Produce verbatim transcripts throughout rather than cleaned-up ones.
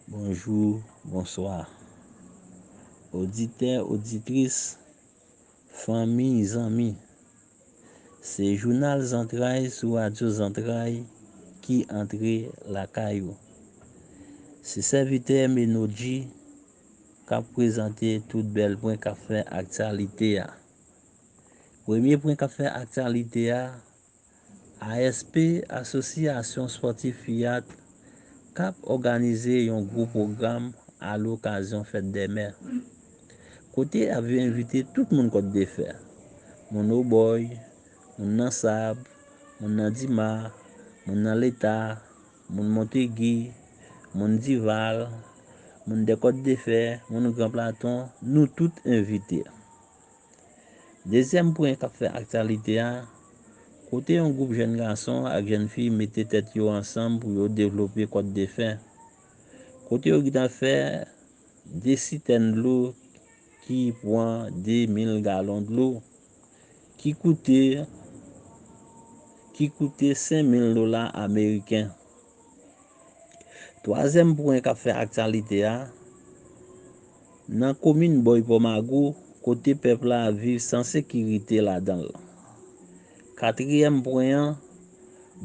Bonjou, bonswa. Oditè, oditris, fanmi, zanmi. Se jounal Zantray sou Radyo Zantray ki antre lakay ou. Se sèvitè Menodji k ap prezante tout bèl pwen k ap fè aktyalite a. Premye pwen k ap fè aktyalite a, A S P, Asosyasyon Espòtif Pyat, k ap òganize yon gwo pwogram alokazyon fèt dè mè, kote y ap envite tout moun Kòt de Fè, moun Obòy, moun nan Sab, moun nan Dima, moun nan Leta, moun Montegi, moun Dival, moun dè Kòt de Fè, moun Gran Platon, nou tout envite. Dezyèm pwen k ap fè aktyalite a, kote yon gwoup jèn gason ak jèn fi mete tèt yo ansanm pou yo devlope Kòt de Fè, kote yo gentan fè de sitèn dlo ki pran de mil galon dlo, ki koute, ki koute senk mil dola ameriken. Twazyèm pwen k ap fè aktyalite a, nan komin Bòy Pòmagou, kote pèp la ap viv san sekirite ladan l. Katriyèm pwen an,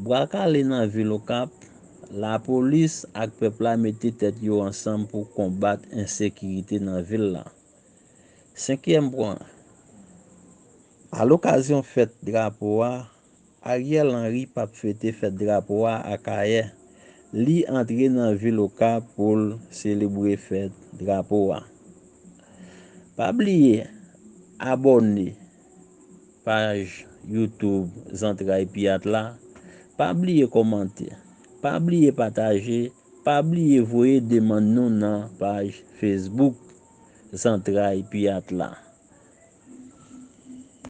bwa kale nan vil Okap, lapolis ak pèp la mete tèt yo ansanm pou konbat ensekirite nan vil la. Senkyèm pwen, a lokazyon fèt drapo a, Ariel Henry p ap fete fèt drapo a Akayè. Li antre nan vil Okap pou l selebre fèt drapo a. Pa bliye abòne paj YouTube Zantray Pyat la. Pa bliye kòmante. Pa bliye pataje. Pa bliye voye demann nou nan paj Facebook Zantray Pyat la.